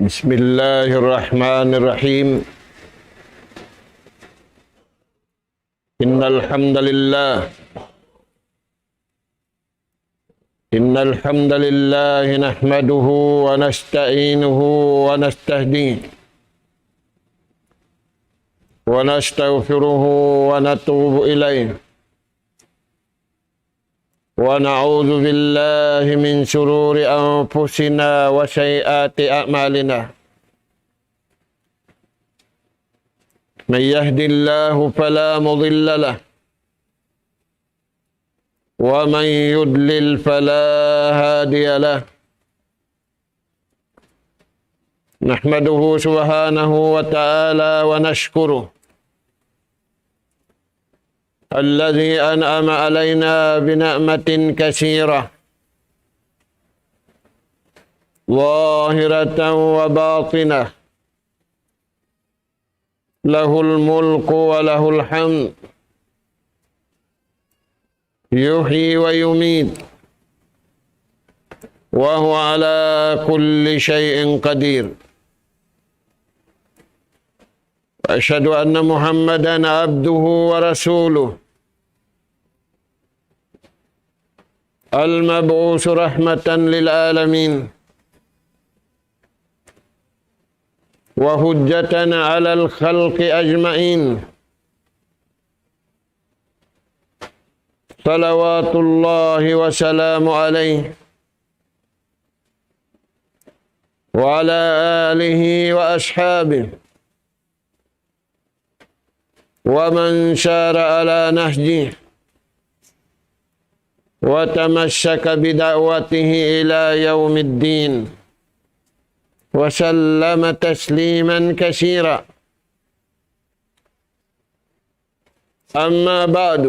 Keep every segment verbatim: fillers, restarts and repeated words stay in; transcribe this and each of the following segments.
بسم الله الرحمن الرحيم. إن الحمد لله، إن الحمد لله نحمده ونستعينه ونستهديه ونستغفره ونتوب إليه، ونعوذ بالله من شرور أنفسنا وسيئات أعمالنا. من يهد الله فلا مضل له، ومن يضلل فلا هادي له. نحمده سبحانه وتعالى ونشكره الذي أنعم علينا بنعمة كثيرة ظاهرة وباطنة، له الملك وله الحمد، يحيي ويميت، وهو على كل شيء قدير. وأشهد أن محمدا عبده ورسوله، المبعوث رحمة للعالمين، وحجة على الخلق أجمعين، صلوات الله وسلامه عليه وعلى آله وأصحابه ومن سار على نهجه وتمسك بدعوته إلى يوم الدين، وسلم تسليما كثيرا. أما بعد،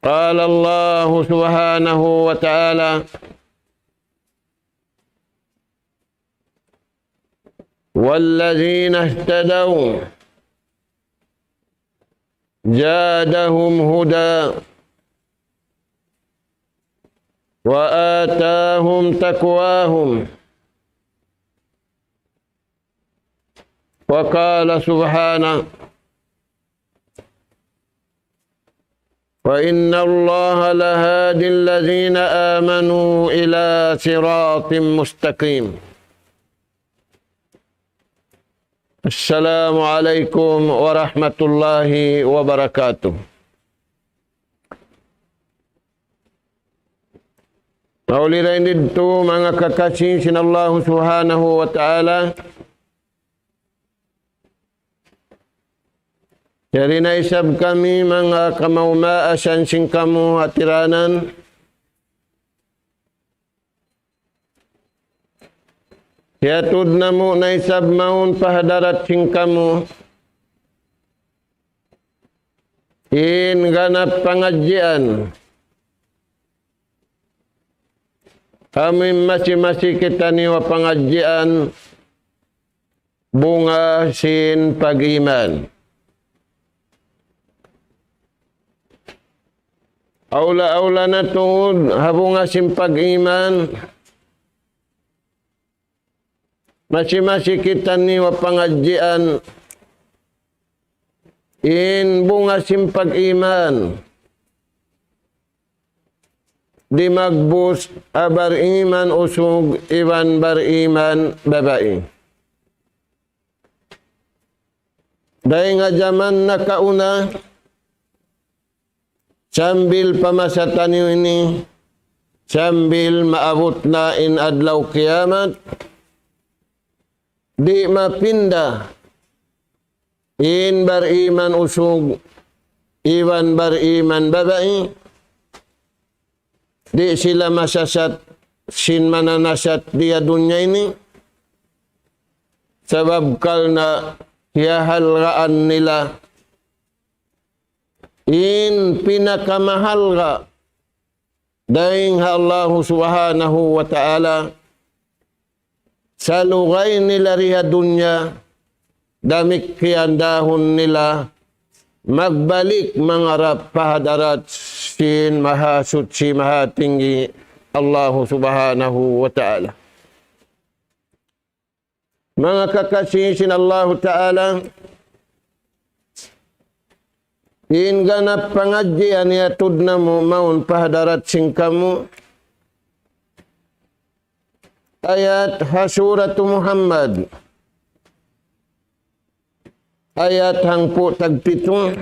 قال الله سبحانه وتعالى: والذين اهتدوا زادهم هدى وآتاهم تقواهم. وقال سبحانه: وإن الله لهادي الذين آمنوا إلى صراط مستقيم. السلام عليكم ورحمة الله وبركاته. Mauli dayn didtu, manga kakasi sin Allahu Subhanahu wa Ta'ala. Yari na isab kami manga kamaas-maasan sin kamu hatiranan. Hiyatud namu' na isab mawn pa hadarat sin kamu in ganap pangadjian. Amu in masi-masi kitaniyu ha pangadjian bunga sin pag-iman. Awla-awla na tuud ha bunga sin pag-iman, masi-masi kitaniyu ha pangadjian in bunga sin pag-iman. Di' magbus ha bariman usug iban bariman babai. Dayn ha jaman nakauna, sambil pa masa taniyu ini, sambil maabut na in adlaw kiyamat, di' mapinda in bariman usug iban bariman babai, di' sila masasat sin mananasat di ha dunya ini, sabab karna' kiyahalgaan nila in pinakamahalga' dayn ha Allahu Subhanahu wa Ta'ala, salugay nila di ha dunya, damikkiyan da isab nila magbalik mangarap pa hadarat sin Mahasuchi Mahatinggi Allahu Subhanahu wa Ta'ala. Manga kakasi sin Allahu Ta'ala, in ganap pangadji' yan iyatud namu' mawn pa hadarat sin kamu. Ayat ha Suratu Muhammad. Ayat hangpu' tagpitu.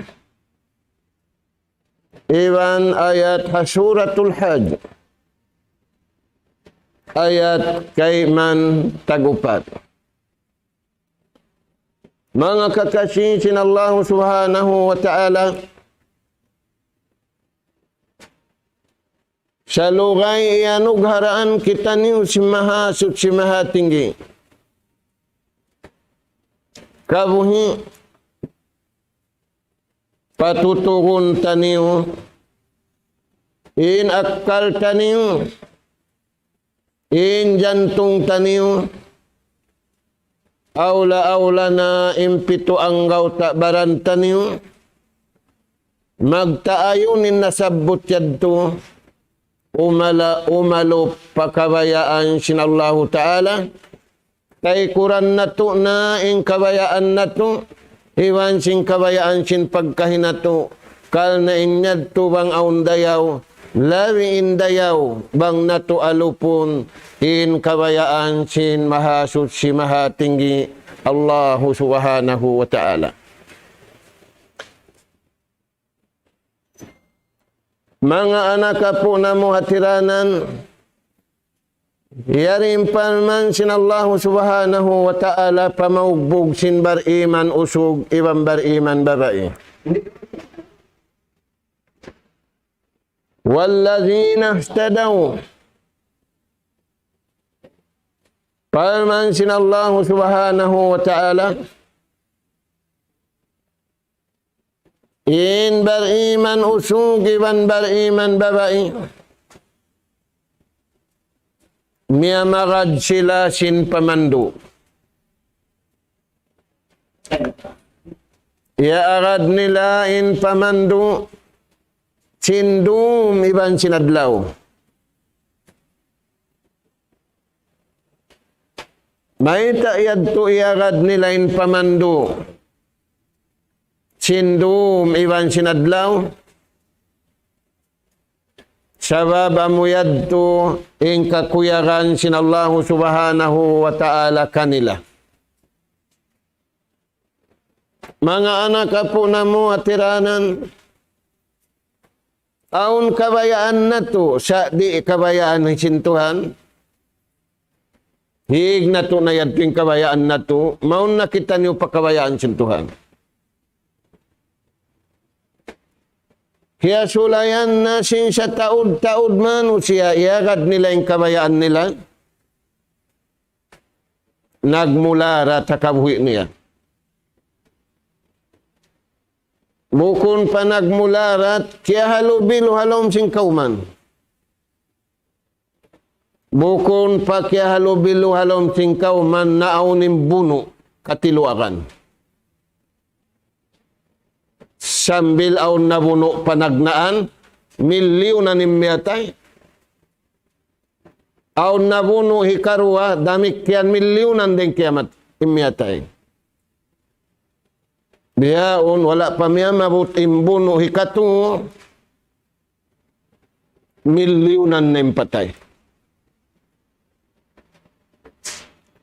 Iban ayat ha Suratul Hajj. Ayat kayman tagupat. Manga kakasi sin Allahu Subhanahu wa Ta'ala, salugay iyanugharaan kitaniyu sin Mahasuchi Mahatinggi. Kabuhi', patutugun taniyu in akkal taniyu, in jantung taniyu, awla-awla na in pitu anggawta' baran taniyu, magtaayun in nasabbut yadtu, umala-, umalup pa kabayaan sin Allahu Ta'ala, taykuran natu' na in kabayaan natu', iban sin kabayaan sin pagkahi natu', karna' in yadtu bang awn dayaw, labi in dayaw, bang natu' alupun, in kabayaan sin Mahasuchi Mahatinggi, Allahu Subhanahu wa Ta'ala. Manga anak apu' namu' ha tiranan, yari in parman sin Allahu Subhanahu wa Ta'ala pa maugbug sin bariman usug iban bariman babai. وَالَّذِينَ اهْتَدَوْا. Parman sin Allahu Subhanahu wa Ta'ala, in bariman usug iban bariman babai, miyamagad sila sin pamandu'. Iyaagad nila in pamandu' sin dum iban sin adlaw. Mayta' yadtu iyaagad nila in pamandu' sin dum iban sin adlaw? Sabab amu yadtu in kakuyagan sin Allahu Subhanahu wa Ta'ala kanila. Manga anak apu' namu' ha tiranan, awn kabayaan natu', sa' di' kabayaan sin Tuhan. Hig natu' na yadtu in kabayaan natu', mawn na kitaniyu pa kabayaan sin Tuhan. Kiyasulayan na sin sataud-taud manusiya', iyagad nila in kabayaan nila. Nagmularat ha kabuhi' niya. Bukun pa nagmularat, kiyahalubilu ha lawm sin kawman. Bukun pa kiyahalubilu ha lawm sin kawman, naawn in bunu' katiluagan. Sambil awn nabunu' panagnaan, milyunan in miyatay. Awn nabunu' hikaruwa, damikkiyan milyunan da in kiyamat, in miyatay. Bihaun, wala' pa miyamabut in bunu' hikatu, milyunan na in patay.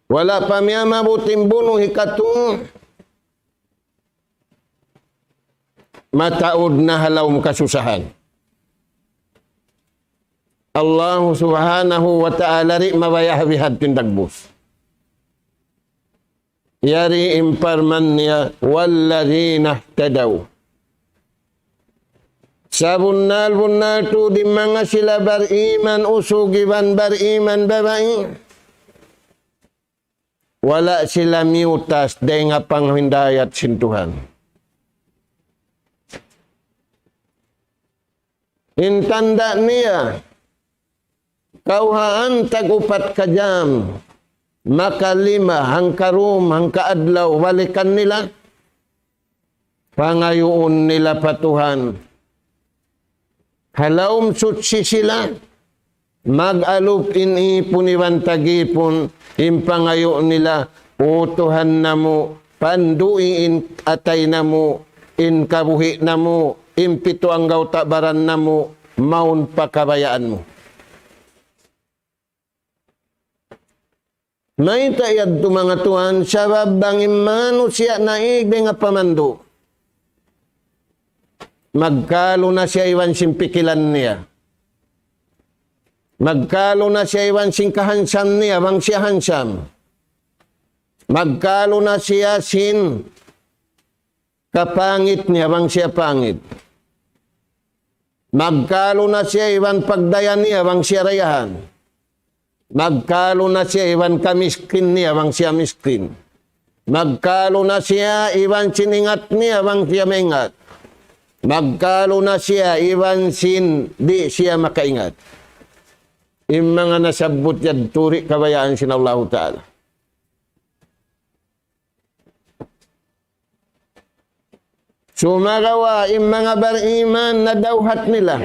Wala' pa miyamabut in bunu' hikatu, mataud na ha lawm kasusahan. Allahu Subhanahu wa Ta'ala di' mabaya' ha bihadtu in dagbus. Yari in parman niya, وَالَّذِينَ اهْتَدَوْا. Sabunnal-bunnal tuud in manga sila bariman usug iban bariman babai, wala' sila miyutas dayn ha panghidayat sin Tuhan. In tanda' niya, kawhaan tag-upat ka jam, makalima, hangka dum, hangka adlaw, balikan nila. Pangayuun nila pa Tuhan. Ha lawm suchi sila, mag-alup in ipun iban tag-ipun, in pangayu' nila, O Tuhan namu', pandu'i in atay namu', in kabuhi' namu', in pitu anggawta' baran namu', mawn pa kabayaan mu. Mayta' yadtu manga tuwan, sabab bang in manusiya' naig dayn ha pamandu'. Magkalu na siya iban sin pikilan niya. Magkalu na siya iban sin kahansam niya, bang siya hansam. Magkalu na siya sin kapangit niya, bang siya pangit. Magkalu na siya iban pagdaya niya, bang siya dayahan. Magkalu na siya iban kamiskin niya, bang siya miskin. Magkalu na siya iban sin ingat niya, bang siya maingat. Magkalu na siya iban sin di' siya makaingat. In manga nasabbut yadtu di' kabayaan sin Allahu Ta'ala. Sumagawa' in manga bariman nadawhat nila.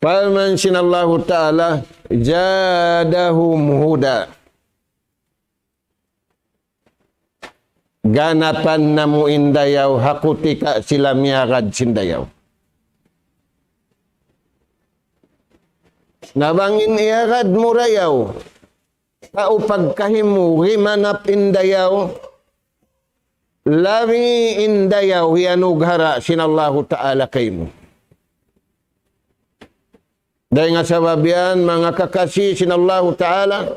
Parman sin Allahu Ta'ala, زادهم هدى. Ganapan namu' in dayaw, ha kutika' sila miyagad sin dayaw. Na bang in iyagad mu dayaw, tau pagkahi mu, gimanap in dayaw, labi in dayaw hiyanughara' sin Allahu Ta'ala kaymu. Dayn ha sabab yan, manga kakasi sin Allahu Ta'ala,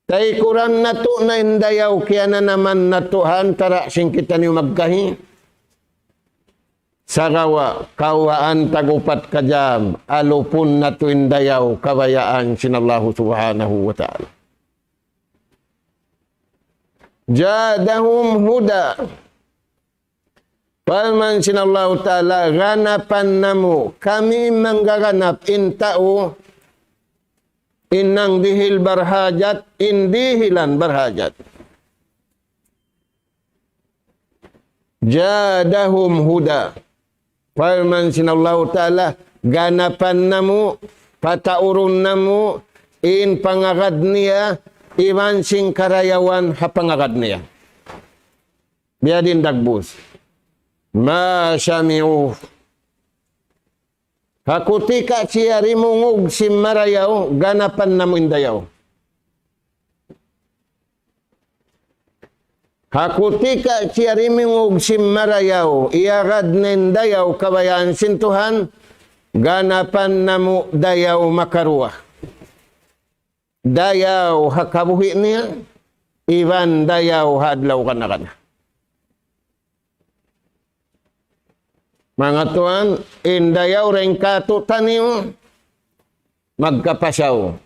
taykuran natu' na in dayaw kiyananaman natu' ha antara' sin kitaniyu magkahi. Sagawa', kawhaan tag-upat ka jam, alupun natu' in dayaw kabayaan sin Allahu Subhanahu wa Ta'ala. زادهم هدى. Parman sin Allahu Ta'ala, ganapan namu', kami manggaganap in tau, in nangdihil barhajat, in dihilan barhajat. زادهم هدى. Parman sin Allahu Ta'ala, ganapan namu', pataurun namu', in pangagad niya, iban sin karayawan ha pangagad niya. Biya' diin dagbus. ما سمعوا. Ha kutika' siya dimungug sin marayaw, ganapan namu' in dayaw. Ha kutika' siya dimungug sin marayaw, iyagad na in dayaw kabayaan sin Tuhan, ganapan namu' dayaw makaruwa. Dayaw ha kabuhi' niya, iban dayaw ha adlaw kana-kana. Manga tuwan, in dayaw dayn kātu'niyu, magkapasaw.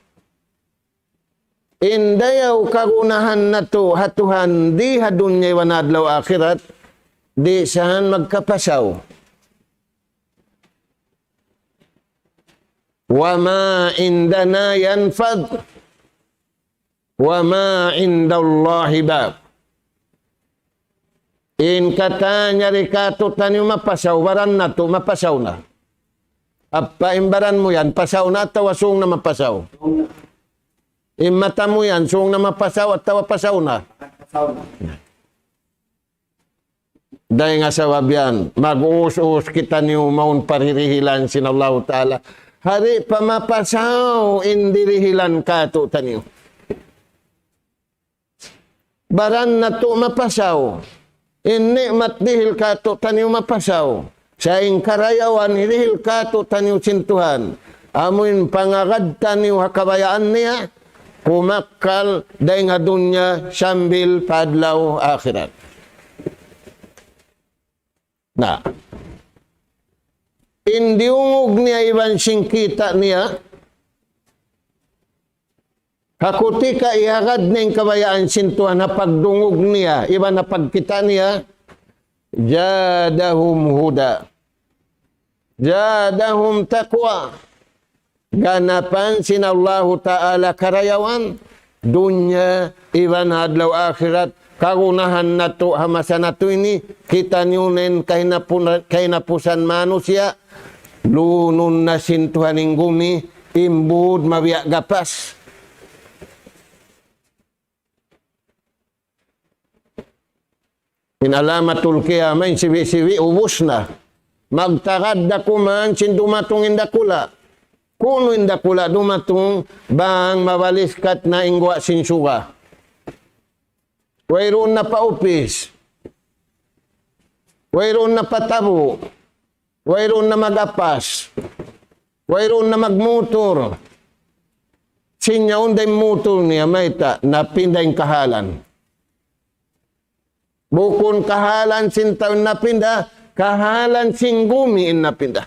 In dayaw kagunahan natu' ha Tuhan, di ha dunya iban adlaw akhirat, di' sa yan magkapasaw. وما عندنا ينفد وما عند الله باق. In katan yari kātu'niyu mapasaw, baran natu' mapasaw na. Apa in baran mu yan, pasaw na atawa sūng na mapasaw? In mata mu yan, sūng na mapasaw atawa pasaw na? Dayn ha sabab yan, mag-us-us kitaniyu mawn pa dirihilan sin Allahu Ta'ala. Di' pa mapasaw in dirihilan kātu'niyu. Baran natu' mapasaw. In ni'mat dihil kātu'niyu mapasaw. Sa' in karayawan hirihil kātu'niyu sin Tuhan. Amu in pangagad taniyu ha kabayaan niya, kumakkal dayn ha dunya sambil pa adlaw akhirat. Na, in diyungug niya iban sin kita' niya, ha kutika' iyagad niya in kabayaan sin Tuhan ha pagdungug niya, iban ha pagkita' niya, زادهم هدى. زادهم تقوى. Ganapan sin Allahu Ta'ala karayawan, dunya, iban adlaw akhirat, kagunahan natu' ha masa natu' ini, kitaniyu na in kahinapun-, kahinapusan manusiya', lunun na sin Tuhan in gumi, in būd mabiya' gapas. In alamatul qiyamah, in sibi'-sibi', ubus na. Magtagad da kuman sin dumatung in dakula'. Kunu' in dakula' dumatung, bang mabaliskat na in guwa' sin suga. Wayruun na pa upis. Wayruun na pa tabu. Wayruun na mag-apas. Wayruun na magmutur. Sin yaun da in mutur niya, mayta', napinda in kahalan. Bukun kahalan sin tau in napinda, kahalan sin gumi in napinda.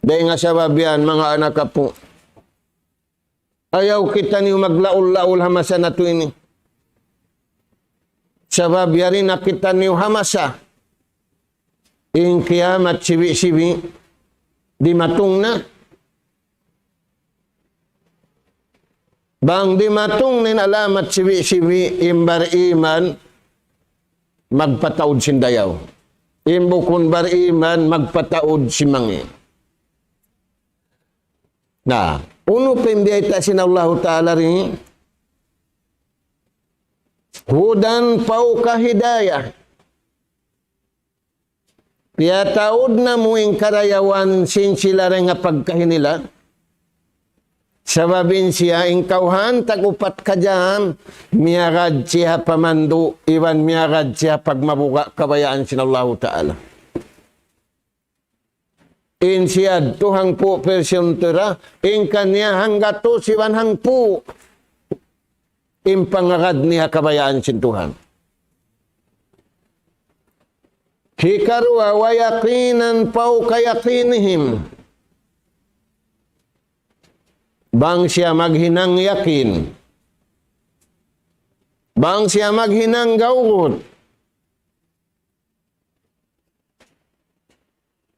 Dayn ha sabab yan, manga anak apu'. Ayaw kitaniyu maglaul-laul ha masa natu' ini. Sabab yari na kitaniyu ha masa in kiyamat sibi'-sibi' dimatung na. Bang dimatung na in alamat sibi'-sibi', in bariman magpataud sin dayaw. In bukun bariman magpataud sin mangi'. Na, unu pa in biyayta' sin Allahu Ta'ala ri? هدى فوق هداية. Piyataud namu' in karayawan sin sila dayn ha pagkahi nila. Sabab in siya in kawhaan tag-upat ka jam, miyagad siya pamandu', iban miyagad siya pagmabuga' kabayaan sin Allahu Ta'ala. In siya yadtu hangpu' percent ra, in kaniya hanggatus iban hangpu'. In pangagad niya kabayaan sin Tuhan. Hikaruwa, ويقينا فوق يقينهم. Bang siya maghinang yakin. Bang siya maghinang gawgut.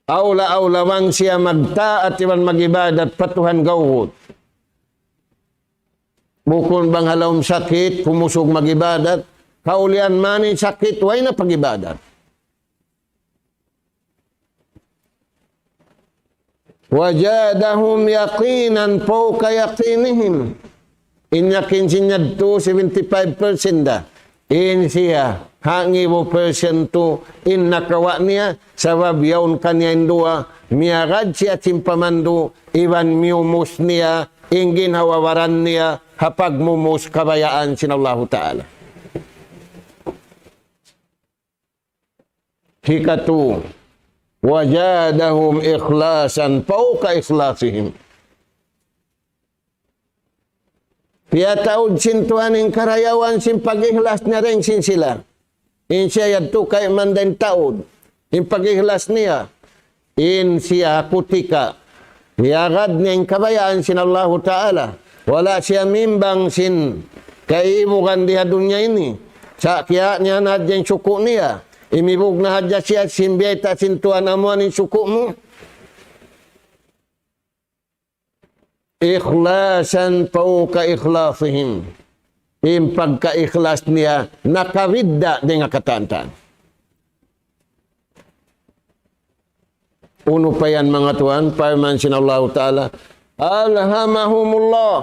Awla-awla bang siya magtaat iban mag-ibadat pa Tuhan gawgut. Bukun bang ha lawm sakit, kumusug mag-ibadat, kaulian man in sakit, way na pag-ibadat. وزادهم يقينا فوق يقينهم. In yakin sin yadtu seventy-five percent da. In siya, hangibu percent tu in nakawa' niya, sabab yaun kaniya in duwa, miyagad siya sin pamandu', iban miyumus niya, in ginhawa-baran niya, ha pagmumus kabayaan sin Allahu Ta'ala. Hikatu, وزادهم إخلاصا فوق إخلاصهم. Piyataud sin Tuhan in karayawan sin pag-ikhlas niya dayn sin sila. In siya yadtu kayman dayn taud. In pag-ikhlas niya. In siya kutika. Hiyagad niya in kabayaan sin Allahu Ta'ala. Wala' siya mimbang sin kaibugan di ha dunya ini. Sa' kiya' niya na hadja in suku' niya. Imibug na hadja siya sin biyayta' sin Tuhan amuan in suku' mu. إخلاصا فوق إخلاصهم. In pagka-ikhlas niya, nakabidda' dayn ha katan-katan. Unu pa yan, manga tuwan, parman sin Allahu Ta'ala, ألهمهم الله.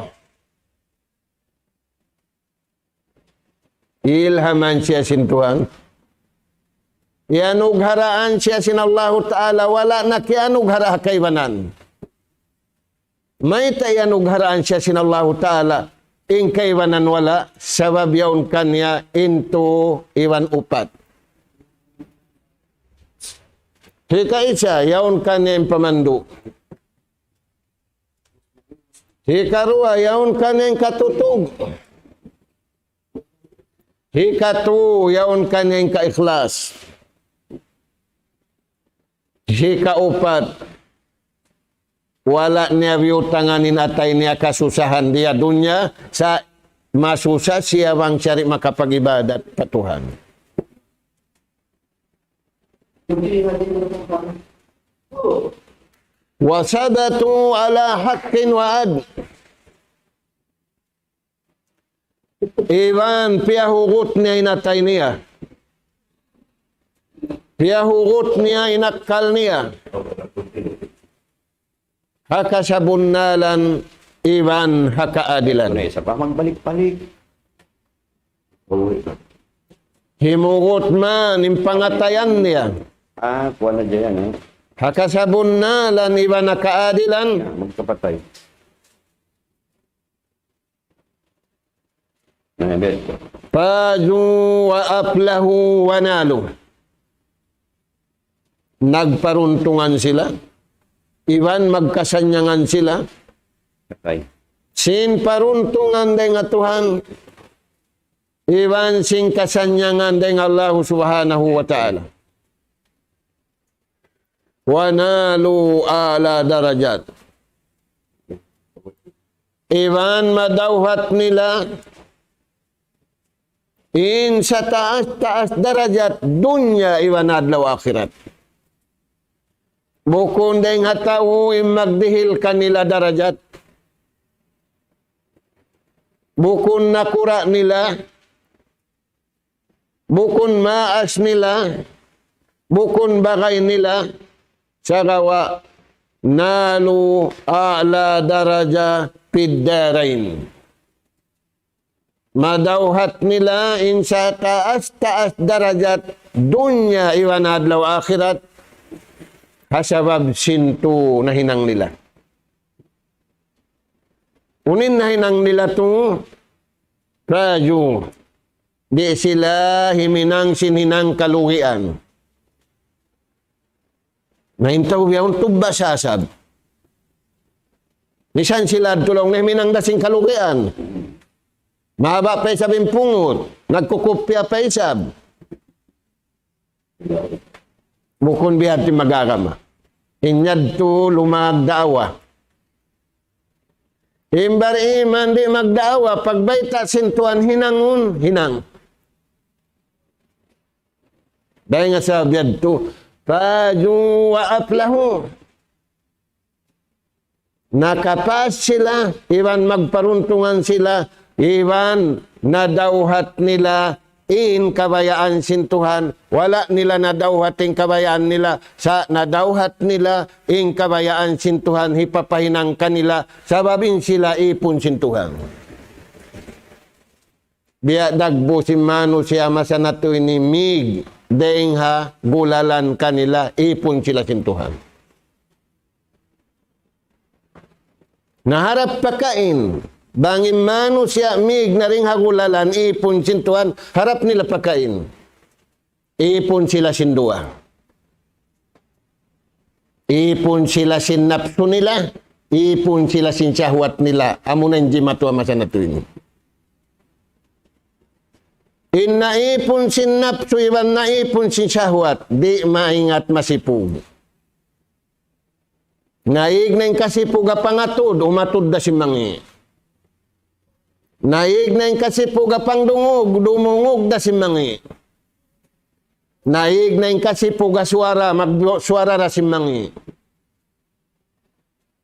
Ilhaman siya sin Tuhan. Iyanugharaan siya sin Allahu Ta'ala, wala' na kiyanughara ha kaibanan. Mayta' iyanugharaan siya sin Allahu Ta'ala, in kaibanan wala', sabab yaun kaniya in tu iban upat. Hikaisa, yaun kaniya in pamandu'. Hikaruwa, yaun kaniya in katutug. Hikatu, yaun kaniya in kaikhlas. Hikaupat, wala' niya biyutangan in atay niya kasusahan di ha dunya, sa' masusa siya bang siya di' makapag-ibadat pa Tuhan. وثبتوا على حق وعدل. Iban piyahugut niya in atay niya. Piyahugut niya in akkal niya. Ha kasabunnalan iban ha kaadilan. Ano, isa pa, magbalik-balik. Oo, ito. Himugut man in pangatayan niya. Ah, kuwan na dyan, eh. Ha kasabunnalan iban ha kaadilan. Ya, magkapatay. Na, bet. فازوا وأفلحوا ونالوا. Nagparuntungan sila. Iban magkasannyangan sila. Okay. Sin paruntungan dayn ha Tuhan. Iban sin kasannyangan dayn ha Allah Subhanahu wa Ta'ala. ونالوا أعلى درجات. Iban madawhat nila in sataas-taas darajat dunya iban adlaw akhirat. Bukun dayn ha tau in magdihil kanila darajat. Bukun nakura' nila, bukun maas nila, bukun bagay nila, sagawa' نالوا أعلى درجة في الدارين. Madawhat nila in sataas-taas darajat dunya iban adlaw akhirat, ha sabab sin tū nahinang nila. Unu in nahinang nila tū? Raju. Di' sila himinang sin hinang kalugian. Na in tau bihaun tubba' sa isab. Misan sila adtu laung na himinang da sin kalugian. Mahaba' pa isab in pungut. Nagkukupya pa isab. Bukun biya' hādtu in mag-agama. In yadtu lumagda'wa. In bariman di' magda'wa, pagbayta' sin Tuhan hinangun, hinang. Dayn ha sabab yadtu, فازوا وأفلحوا. Nakapas sila, iban magparuntungan sila, iban nadawhat nila in kabayaan sin Tuhan, wala' nila nadawhat in kabayaan nila, sa' nadawhat nila in kabayaan sin Tuhan, hipapahinang kanila, sabab in sila īpun sin Tuhan. Biya' dagbu' sin manusiya' masa natu' ini mīg dayn ha gulalan kanila, īpun sila sin Tuhan. Na harap pakain, bang in manusiya' mīg na dayn ha gulalan, īpun sin Tuhan, harap nila pakain. Īpun sila sin duwa. Īpun sila sin napsu nila, īpun sila sin sahwat nila, amuna in jimatu ha masa natu' ini. In naīpun sin napsu iban naīpun sin sahwat, di' maingat masipug. Naīg na in kasipug ha pangatud, umatud da sin mangi'. Naīg na in kasipug ha pangdungug, dumungug da sin mangi'. Naīg na in kasipug ha suwara, magsuwara da sin mangi'.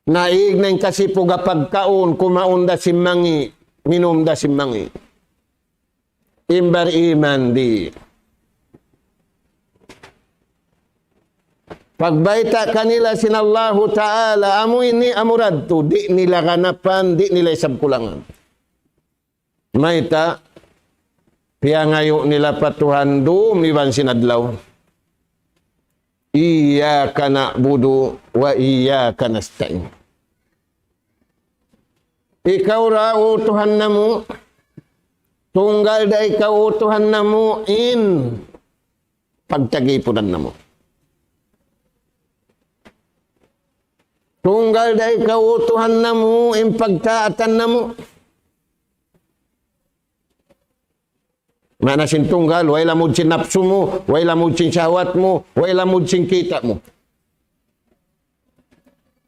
Naīg na in kasipug ha pagkaun, kumaun da sin mangi', minum da sin mangi'. In bariman di'. Pagbayta' kanila sin Allahu Ta'ala, amu ini, amu yadtu, di' nila ganapan, di' nila isab kulangan. Mayta', piyangayu' nila pa Tuhan dūm iban sin adlaw. إياك نعبد وإياك نستعين. Ikaw ra, O Tuhan namu', tunggal da ikaw, O Tuhan namu', in pagtagipunan namu'. Tunggal da ikaw, O Tuhan namu', in pagtaatan namu'. Maana sin tunggal, way lamud sin napsu mu, way lamud sin sahwat mu, way lamud sin kita' mu.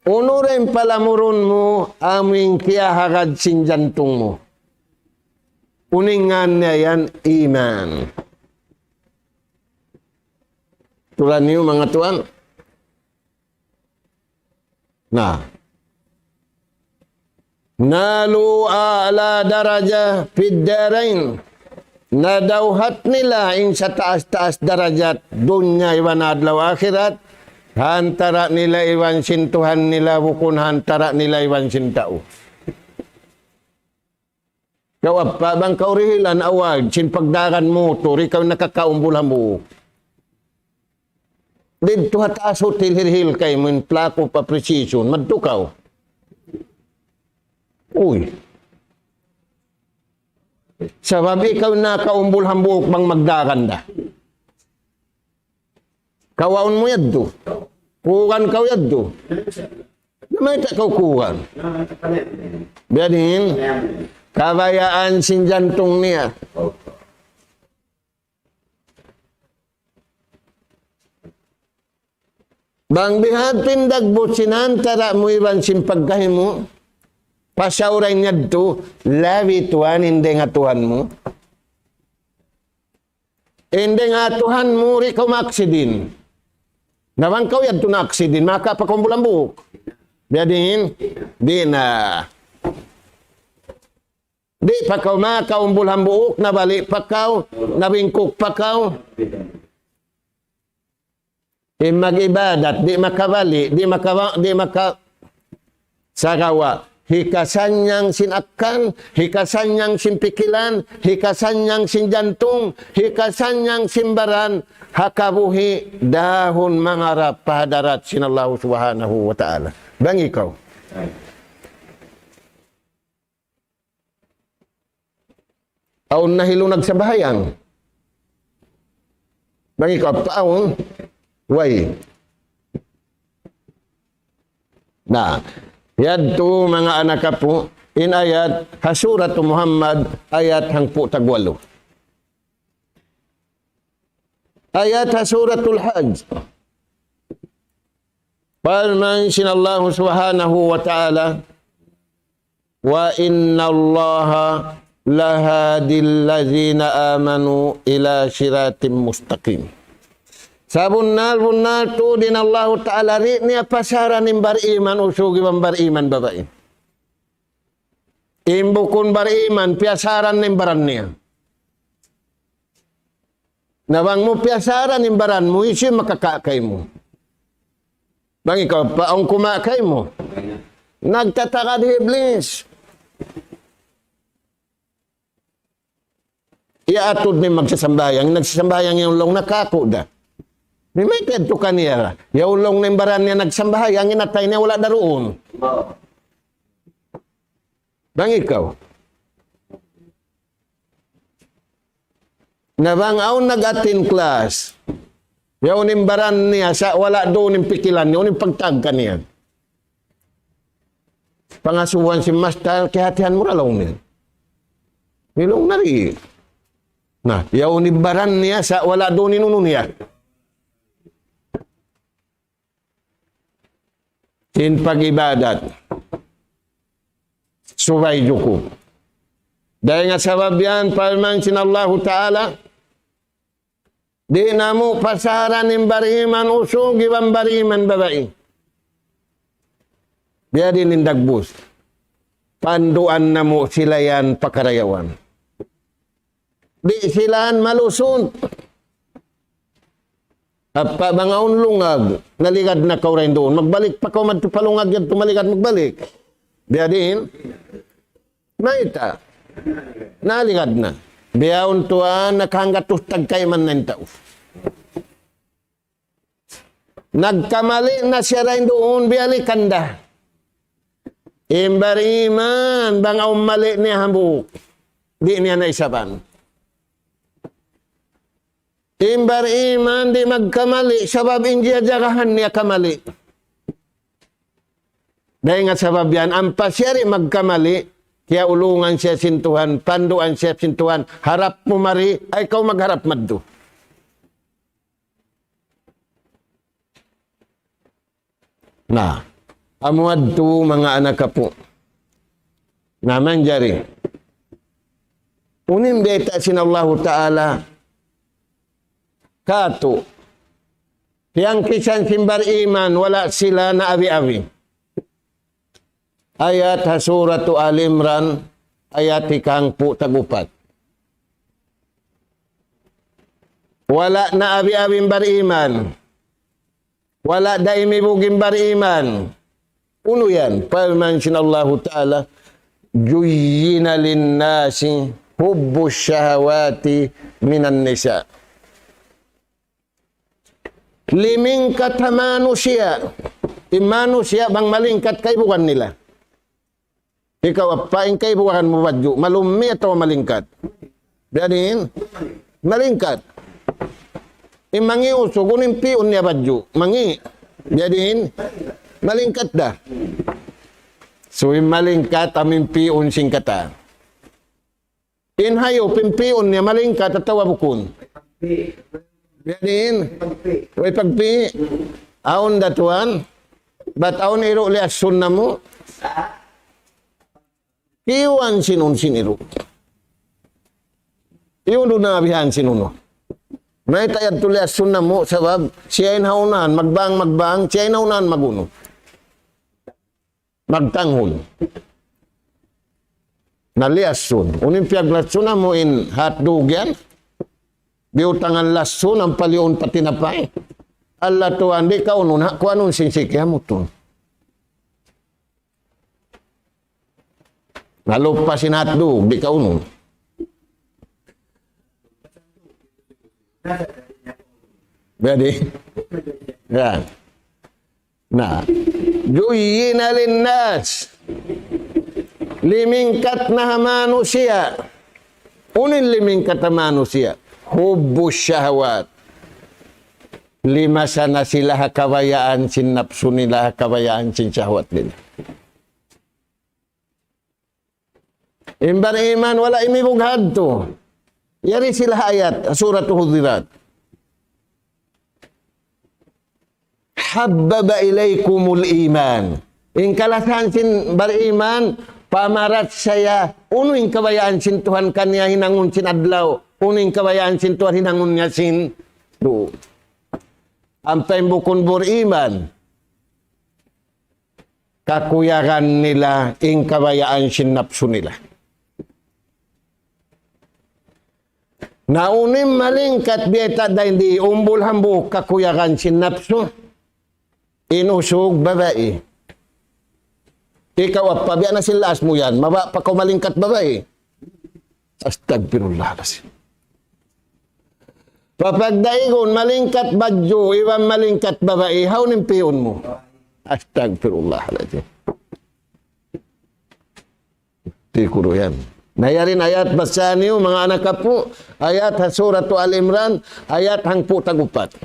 Unu ra in palamurun mu, amu in kiyahagad sin jantung mu. Unu in ngan niya yan, iman. Tulan niyu, manga tuwan. Na. نالوا أعلى درجة في الدارين. Nadawhat nila in sataas-taas darajat dunya iban adlaw akhirat. Ha antara' nila iban sin Tuhan nila, bukun ha antara' nila iban sin tau. Kaw apa, bang kaw rihilan award sin pagdagan motor, ikaw nakakaumbul hambuuk. Didtu ha taas hotel hirihil kaymu in plaque of appreciation, madtu kaw. Uy. Sabab ikaw nakaumbul hambuuk bang magdagan da. Kawaun mu yadtu. Kugan kaw yadtu. Na mayta' kaw kugan. Biya' diin, kabayaan sin jantung niya. Bang bihadtu in dagbus sin antara' mu iban sin pagkahi mu, pasauran yadtu, labi tuwan in dayn ha Tuhan mu. In dayn ha Tuhan mu, di' kaw ma-accident. Na bang kaw yadtu na-accident, maka pa kaw bulan buuk. Biya' diin, di' na. Di' pa kaw makaumbul hambuuk, nabali' pa kaw, nabingkuk pa kaw. In mag-ibadat, di' makabali', di' maka-, di' maka-, sagawa'. Hikasannyang sin akkal, hikasannyang sin pikilan, hikasannyang sin jantung, hikasannyang sin baran, ha kabuhi' dahun mangarap pa hadarat sin Allah Subhanahu wa Ta'ala. Bang ikaw. Awn na hilu nagsambahayang. Bang ikaw pa awn, way. Na, yadtu manga anak apu', in ayat ha Surat Muhammad, ayat hangpu' tagwalu. Ayat ha Suratul Hajj. Parman sin Allah Subhanahu wa Ta'ala, وَإِنَّ اللَّهَ لَهَادِ الَّذِينَ آمَنُوا إِلَى صِرَاطٍ مُسْتَقِيمٍ. Sabunnal-bunnal tuud in Allahu Ta'ala di' niya pasaran in bariman usug iban bariman babai. In bukun bariman, piyasaran in baran niya. Na bang mu piyasaran in baran mu, hisiyu in makakawa' kaymu? Bang ikaw pa, awn kumawa' kaymu. Nagtatagad hi Iblis. Iyaatud niya in magsasambahayang, nagsasambahayang in laung niya kaku' da. Di' mayta' yadtu kaniya. Yaun laung niya in baran niya nagsambahayang, in atay niya wala' da duun. Bang ikaw. Na bang awn nag-attend class, yaun in baran niya sa' wala' duun in pikilan niya, unu in pagtawag kaniya? Pangasubuhan sin mastal, kiyahatihan mu ra laung niya. Laung niya di'. Na, yaun in baran niya sa' wala' duun in unu niya. Sin pag-ibadat. Subay jukup. Dayn ha sabab yan, parman sin Allahu Ta'ala, di' namu' pasaran in bariman usug iban bariman babai. Biya' diin in dagbus. Panduan namu' sila yan pa karayawan. Di' sila yan malusud. Apa bang awn lungag, naligad na kaw dayn duun. Magbalik pa kaw madtu pa lungag yadtu, maligad magbalik. Biya' diin? Mayta'? Naligad na. Bihaun tuwan, nakahanggatus tagkayman na in tau. Nagkamali na siya dayn duun, biyalikan da. In bariman, bang awn mali niya hambuuk, di' niya na isaban. In bariman di' magkamali, sabab in jiyajagahan niya kamali. Dayn ha sabab yan, ampa siya di' magkamali, kiyaulungan siya sin Tuhan, panduan siya sin Tuhan, harap mu mari, ay kaw magharap madtu. Na, amu yadtu manga anak apu'. Na manjari. Unu in bayta' sin Allahu Ta'ala katu'. Tiyangkisan sin bariman, wala' sila naabi-abi. Ayat ha Suratu Ali Imran, ayat hikahangpu' tag-upat. Wala' naabi-abi in bariman. Wala' da imibug in bariman. Unu yan? Parman sin Allahu Ta'ala, زين للناس حب الشهوات من النساء. Limingkat ha manusiya'. In manusiya' bang malingkat kaibugan nila. Ikaw, apa in kaibugan mu badju'? Malummi' atawa malingkat? Biya' diin? Malingkat. In mangi' usug, unu in pi'un niya badju'? Mangi'. Biya' diin? Malingkat da. So, in malingkat, amu in pi'un sin katan. In hayup, in pi'un niya malingkat atawa bukun? Biya' diin? Way pagpi'. Awn da tuwan. Bat awn iru' liyassun namu'. Iwan sin unu sin iru'. Iwan du na bihan sin unu. Mayta' yadtu liyassun namu' sabab siya in ha unahan, magbang, magbang, siya in ha unahan magunu. Magtanghun. Na liyassun. Unu in piyagliyassun namu' in hotdog yan. Biyutangan lassun, ampa liun pa tinapay. Allah tuwan, di' kaunu, na kuanun sin siki, hamutun. Nalupa sin hotdog, di' kaunu. Jadi, ya. Na, زين للناس. Limingkat na ha manusiya'. Unu in limingkat ha manusiya'? حب الشهوات. Limasa na sila ha kabayaan sin napsu nila, ha kabayaan sin shahwat nila. In bariman wala' imibug hadtu. Yari sila ha ayat, Surat Hujurat. حبب إليكم الإيمان. In kalasahan sin bariman, pamarachaya, unu in kabayaan sin Tuhan kaniya hinangun sin adlaw, unu in kabayaan sin Tuhan hinangun niya sin du. Ampa in bukun bariman, kakuyagan nila in kabayaan sin napsu nila. Na unu in malingkat biya' ta dayn di umbul hambuuk kakuyagan sin napsu. In usug babai. Ikaw apa biya' na sin laas mu yan. Maba pa kaw malingkat babai. Astagfirullahalazim. Papagdaigun malingkat badju', iban malingkat babai, hawnu in pi'un mu? Astagfirullahalazim. Tikuru yan. Na yari in ayat basahan niyu, manga anak apu', ayat ha Suratu Ali Imran, ayat hangpu' tag-upat.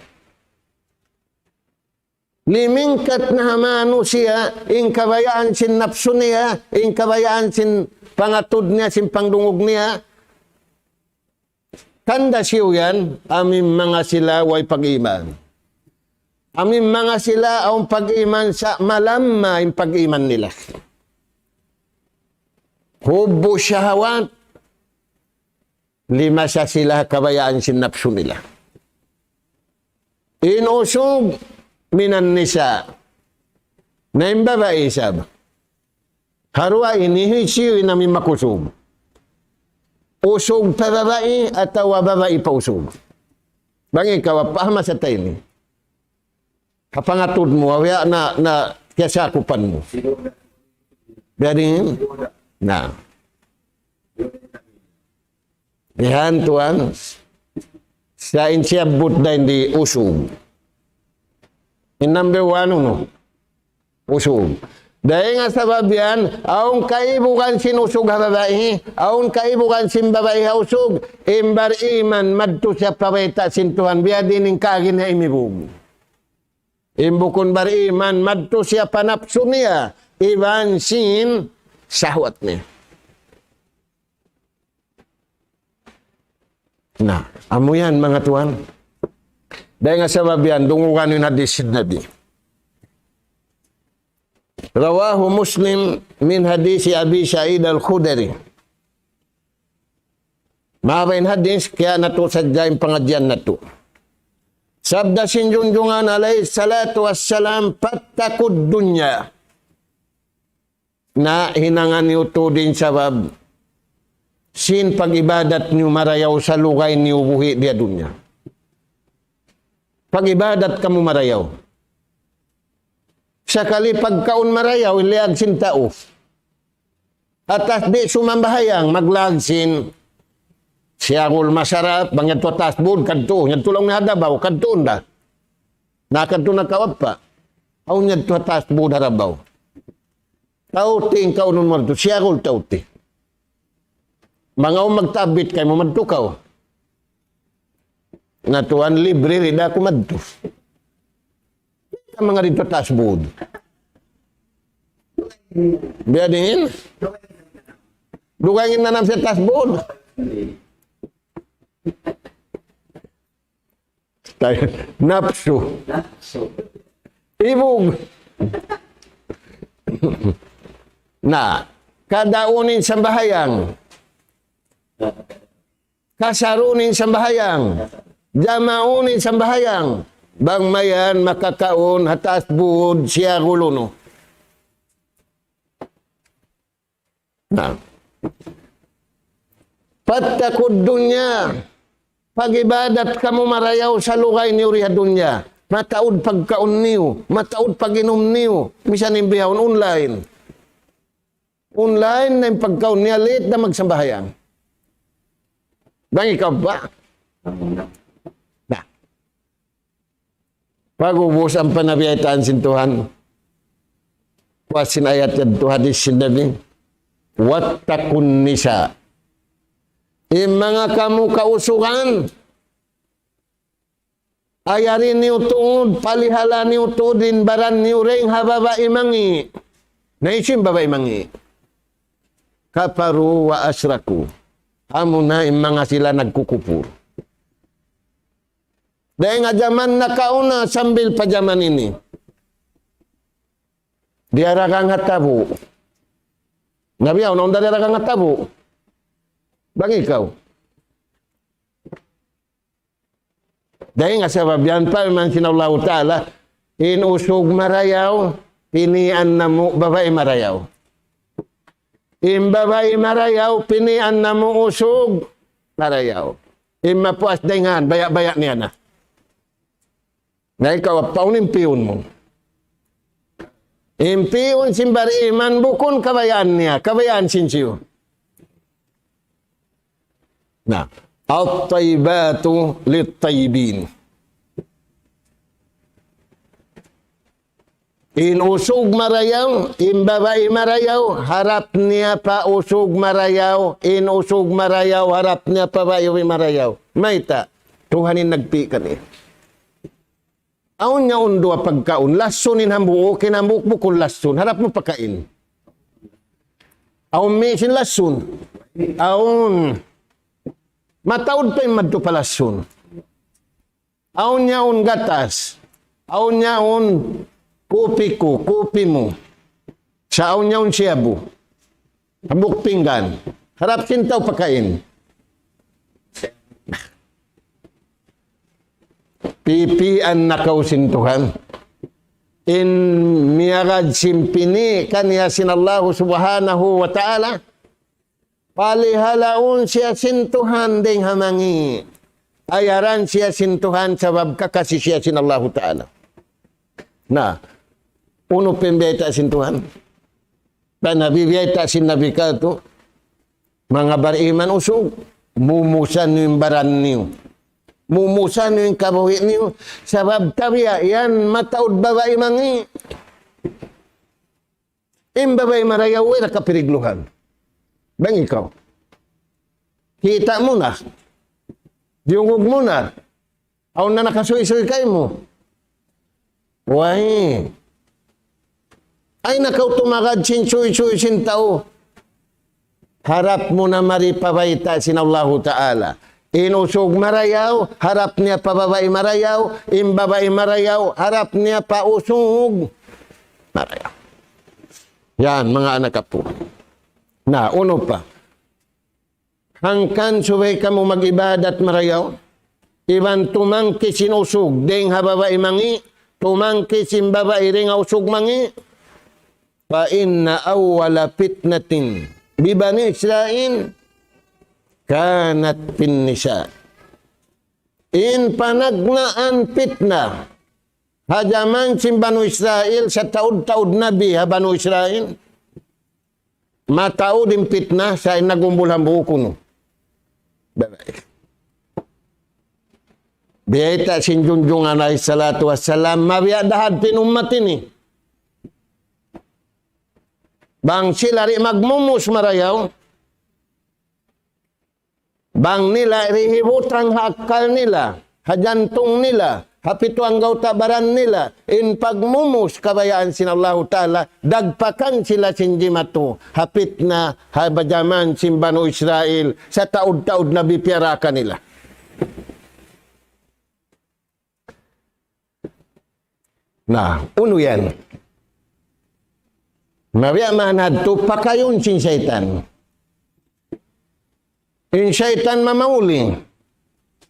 Limingkat na ha manusiya', in kabayaan sin napsu niya, in kabayaan sin pangatud niya, sin pangdungug niya. Tanda' siyu yan, amu in manga sila way pag-iman. Amu in manga sila awn pag-iman sa' malamma in pag-iman nila. حب الشهوات, limasa sila ha kabayaan sin napsu nila. In usug من النساء. Na in babai isab. Ha duwa ini hisiyu in amu in makusug? Usug pa babai atawa babai pa usug? Bang ikaw, apa ha masa ta ini? Ha pangatud mu, awiya na, na kiyasakupan mu. Jadi, na. Yan, tuwan. Sa' in siyabbut dayn di usug. In number one, unu? Usug. Dayn ha sabab yan, awn kaibugan sin usug ha babai, awn kaibugan sin babai ha usug, in bariman madtu siya pa bayta' sin Tuhan, biya' diin in kaagi niya imibug. In bukun bariman madtu siya pa napsu niya, iban sin sahwat niya. Na, amu yan, manga tuwan. Dayn ha sabab yan, dungugan in hadis sin Nabi. رواه مسلم من حديث أبي سعيد الخدري. Mahaba' in hadis, kaya natu' sadja in pangadjian natu'. Sabda sin Junjungan alayhi salatu wassalam, فاتقوا الدنيا. Na hinangan niyu tuud in sabab sin pag-ibadat niyu marayaw salugay niyu buhi' di ha dunya. Pag-ibadat kamu marayaw. Sakali pagkaun marayaw, in liyag sin tau. Ha taas di' sumambahayang, maglagsin. Siyagul masarap, bang yadtu ha taas bud, kadtu, yadtu laung niya ha dabaw, kadtu na. Na kadtu na kaw pa. Awn yadtu ha taas bud ha dabaw. Tauti in kaunun mu yadtu, siyagul tauti. Bang awn magtabit kaymu madtu kaw. Na tuwan libre rida aku madtu. Ka manga didtu ha taas bud. Biya' diin? Dugaing in nanam sin taas bud. Tay-, napsu. Ibug. Na, kadaun in sambahayang. Kasarun in sambahayang. Jamaun in sambahayang. Bang mayan makakaun ha taas bud siyagul unu. Na. فاتقوا الدنيا. Pag-ibadat kamu marayaw, salugay niyu di ha dunya. Mataud pagkaun niyu, mataud pag-inum niyu, misan in bihaun online. Online na in pagkaun niya, late na magsambahayang. Bang ikaw pa? Na. Pag'ubus ampa na biyaytaan sin Tuhan. Puas sin ayat yadtu, hadis sin Nabi. واتقوا النساء. In manga kamu kausugan, ayari niyu tuud, palihala niyu tuud in baran niyu dayn ha babai mangi'. Na hisiyu in babai mangi'? كفروا وأشركوا. Amuna in manga sila nagkukupur. Dayn ha jaman nakauna sambil pa jaman ini. Diyaragang ha tabu'. Na biya' unu, unda diyaragang ha tabu'. Bang ikaw. Dayn ha sabab yan, parman sin Allahu Ta'ala, in usug marayaw, pinian namu' babai marayaw. In babai marayaw, pinian namu' usug marayaw. In mapuas dayn ha yan, baya'-baya' niya na. Na ikaw, apaun in piyun mu. In piyun sin bariman bukun kabayaan niya, kabayaan sin siyu. Na, الطيبات للطيبين. In usug marayaw, in babai marayaw, harap niya pa usug marayaw, in usug marayaw, harap niya pa babai marayaw. Mayta', Tuhan in nagpi' kaniya. Awn niya undu' pagkaun, lasun in hambuuk, in hambuuk bukun lasun, harap mu pakain. Awn misan lasun, awn mataud pa in madtu pa lasun. Awn niya un gatas, awn niya un kupi ku, kupi mu. Sa' awn niya un siyabu. Hambuuk pinggan. Harap sin tau pakain. Pipian na kaw sin Tuhan. In miyagad sin pini' kaniya sin Allahu Subhanahu wa Ta'ala. Palihalaun siya sin Tuhan dayn ha mangi'. Ayaran siya sin Tuhan sabab kakasi siya sin Allahu Ta'ala. Na, unu pa in biyayta' sin Tuhan? Tan ha biyayta' sin Nabi katu', manga bariman usug, mumusan niyu in baran niyu. Mumusan niyu in kabuhi' niyu, sabab tabiya' yan mataud babai mangi'. In babai marayaw, way da kapirigluhan. Bang ikaw. Kita' mu na. Diyungug mu na. Awn na nakasuysuy kaymu. Way. Ay na kaw tumagad sin suysuy sin tau. Harap mu na mari pa bayta' sin Allahu Ta'ala. In usug marayaw, harap niya pa babai marayaw, in babai marayaw, harap niya pa usug marayaw. Yan, manga anak apu'. Na, unu pa? Hangkan subay kamu mag-ibadat marayaw, iban tumangki sin usug dayn ha babai mangi', tumangki sin babai dayn ha usug mangi', فإن أول فتنة ببني إسرائيل كانت في النساء. In panagnaan pitna ha jaman sin Banu Israil, sataud-taud nabi ha Banu Israil, Mataud in pitna, sa' in nagumbul hambuuk unu. Babai. Biyayta' sin Junjung alayhi salatu wassalam, mabiya' da hadtu in ummat ini. Bang sila di' magmumus marayaw, bang nila di' hibutang ha akkal nila, ha jantung nila, ha pitu anggawta' baran nila, in pagmumus kabayaan sin Allahu Ta'ala, dagpakan sila sin jimatu, ha pitna, ha jaman sin Banu Israil, sataud-taud na bipiyara kanila. Na, unu yan? Mabiya' maana hadtu pakayun sin saytan. In saytan mamauli.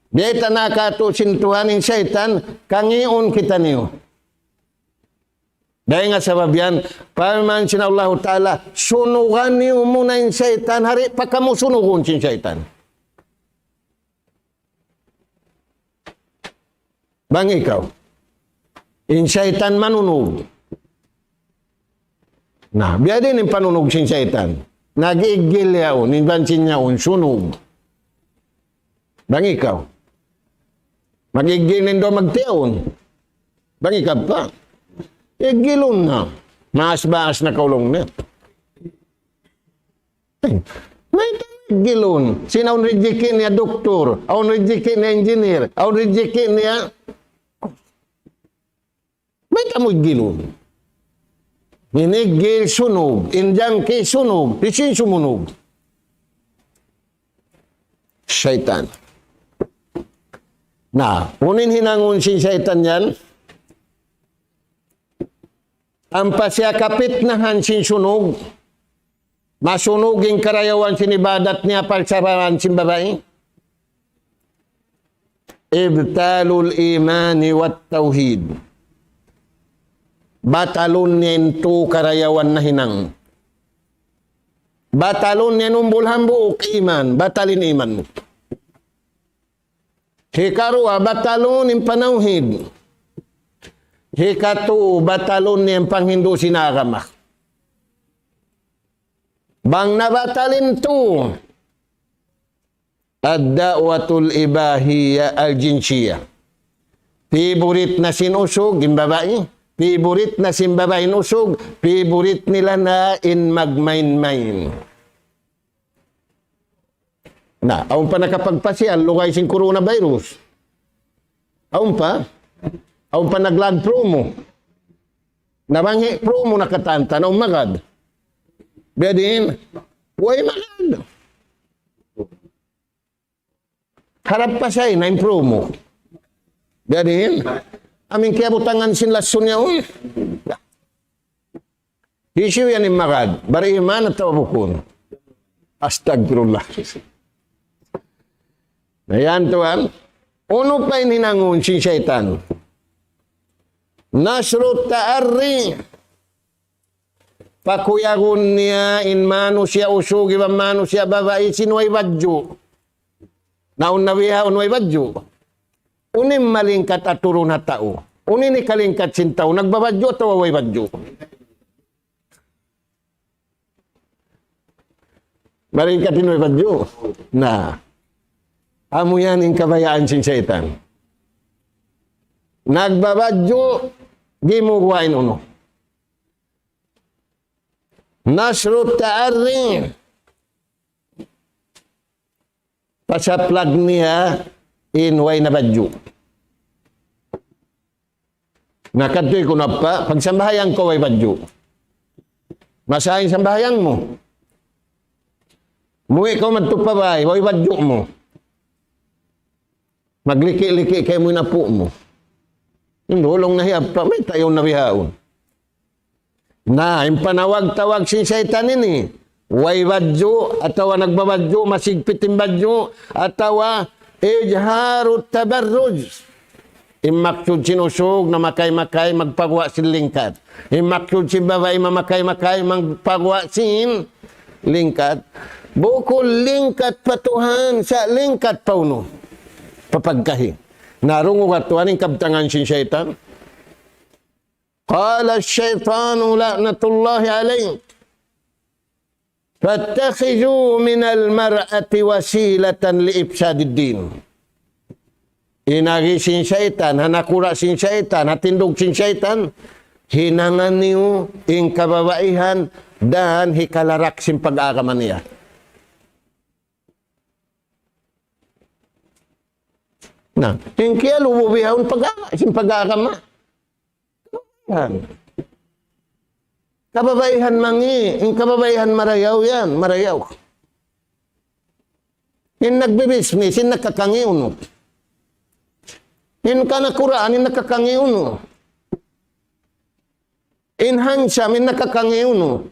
Di' ta nakatu' sin Tuhan in saytan, kangiun kitaniyu. Dayn ha sabab yan, parman sin Allahu Ta'ala, sunugan niyu muna in saytan, di' pa kamu sunugun sin saytan. Bang ikaw, in saytan manunug. Na, biya' diin in panunug sin saytan. Nag-iggil yaun, in bansin yaun, sunug. Bang ikaw. Mag-iggil niyu magtiyaun. Bang ikaw pa. Iggilun na. Maas-maas na kaulung niya. Mayta' mu iggilun? Sin awn rijiki' niya doktor, awn rijiki' niya engineer, awn rijiki' niya, mayta' mu iggilun? In iggil sunug, in jangki sunug, hisiyu in sumunug? Saytan. Na, unu in hinangun sin saytan yan? Ampa siya kapitnahan sin sunug, masunug in karayawan sin ibadat niya, pagsabaran sin babai. إبطال الإيمان والتوحيد. Batalun niya in tū karayawan nahinang. Batalun niya in umbul hambuuk iman, batal in iman mu. Hikaruwa, batalun in panawhid. Hikatū, batalun niya in panghindu' sin agama. Bang nabatal in tū, الدعوة الإباحية الجنسية. Favorite na sin usug in babai, favorite na sin babai in usug, favorite nila na in magmain-main. Na, awn pa nakapagpasiyal, lugay sin coronavirus. Awn pa? Awn pa naglag promo. Na bang hi promo na katan ta, na umagad. Biya' diin, way magad. Harap pa siya, na in promo. Biya' diin, amu in kiyabutangan sin lasun niya, uy. Hisiyu yan in magad? Bariman atawa bukun? Astagfirullah. Na yan, tuwan. Unu pa in hinangun sin saytan? نشر التعري. Pakuyagun niya in manusiya' usug iban manusiya' babai sin way badju'. Na awn na bihaun way badju'. Unu in malingkat aturun ha tau? Unu in hikalingkat sin tau? Nagbabadju' atawa way badju'? Malingkat in way badju'. Na. Amu yan in kabayaan sin saytan. Nagbabadju', gimuwa' in unu. نشر التعري. Pasaplag niya in way na badju'. Na kadtu kunu' pa, pagsambahayang kaw way badju'. Masaha in sambahayang mu. Muwi' kaw madtu pa bay, way badju' mu. Magliki'-liki' kaymu in apu' mu. Hindulung na hi apa, mayta' yaun na bihaun. Na, in panawag-tawag sin saytan ini, way badju', atawa nagbabadju', masigpit in badju', atawa إظهار التبرج. In maksud sin usug na makay-makay magpaguwa' sin lingkat. In maksud sin babai mamakay-makay magpaguwa' sin lingkat. Bukun lingkat pa Tuhan, sa' lingkat pa unu? Pa pagkahi. Na, dungugan tuwan in kabtangan sin saytan. قال الشيطان لعنة الله عليه. فاتخذوا من المرأة وسيلة لإفساد الدين. In agi sin saytan, ha nakura' sin saytan, ha tindug sin saytan, hinangan niyu in kababaihan dan hikalarak sin pag-agama niya. Na, in kiyalubu bihaun pag-, sin pag-agama. Yan. Kababaihan mangi', in kababaihan marayaw yan, marayaw. In nagbibisnis, in nakakangi' unu. In kanakuraan, in nakakangi' unu. In handsome, in nakakangi' unu.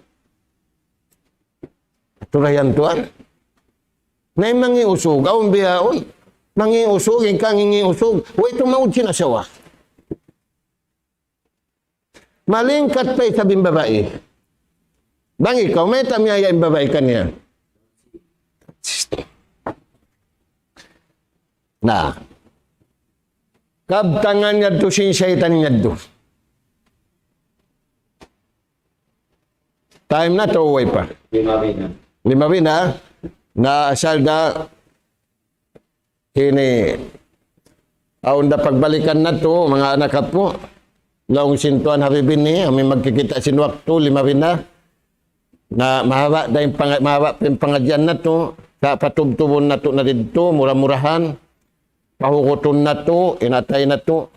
Turayan tuan. Na in mangi' usug, awn bihaun. Mangi' usug, in kangi' usug. Way tuud maud sin asawa. Malingkat pa isab in babai. Bang ikaw, mayta' miyaya' in babai kaniya? Na. Kabtangan yadtu sin saytan yadtu. Time na atawa way pa? Lima bina. Lima bina? Na asal da ini, awn da pagbalikan natu', manga anak apu'. Laung sin Tuan Habib ini, amu in magkikita' sin waktu, lima bina. Na mahaba' da in panga-, mahaba' pa in pangadjian natu', sa' patubtubun natu' na didtu, mura-murahan, pahugutun natu', in atay natu'.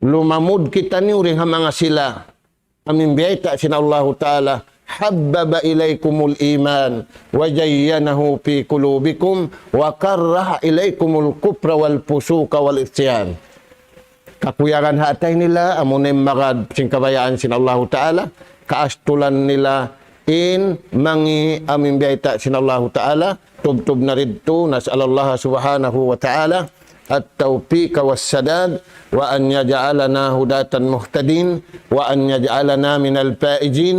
Lumamud kitaniyu dayn ha manga sila. Amu in biyayta' sin Allahu Ta'ala, حبب إليكم الإيمان وزينه في قلوبكم وكره إليكم الكفر والفسوق والعصيان. Kakuyagan ha atay nila, amuna in magad sin kabayaan sin Allahu Ta'ala, kaastulan nila in mangi' amu in biyayta' sin Allahu Ta'ala, tubtub na didtu, نسأل الله سبحانه وتعالى التوفيق والسداد، وأن يجعلنا هداة مهتدين، وأن يجعلنا من الفائزين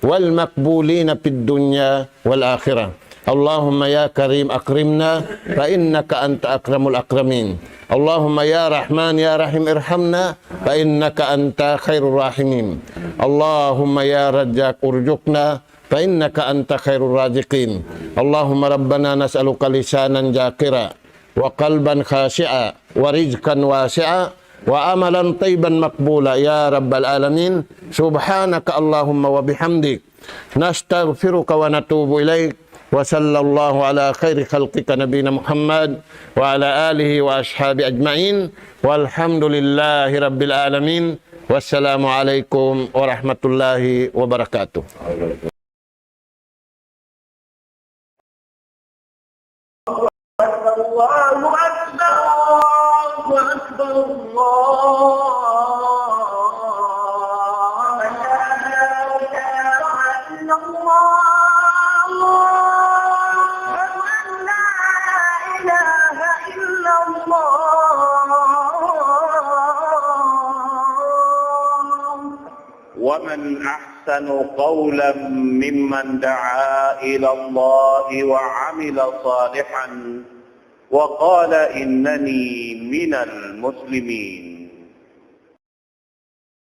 والمقبولين في الدنيا والآخرة. اللهم يا كريم أكرمنا فإنك أنت أكرم الأكرمين. اللهم يا رحمن يا رحيم ارحمنا فإنك أنت خير الراحمين. اللهم يا رزاق ارزقنا فإنك أنت خير الرازقين. اللهم ربنا نسألك لسانا ذاكرا وقلبا خاشعا ورزقا واسعا وعملا طيبا مقبولا يا رب العالمين. سبحانك اللهم وبحمدك، نستغفرك ونتوب إليك. وصلى الله على خير خلقك نبينا محمد وعلى آله وأصحابه أجمعين. والحمد لله رب العالمين. والسلام عليكم ورحمة الله وبركاته. الله أكبر، الله أكبر، الله أكبر، الله أكبر. أشهد أن لا إله إلا الله. أشهد أن لا إله إلا الله. ومن أحسن قولا ممن دعا إلى الله وعمل صالحا وقال إنني من المسلمين.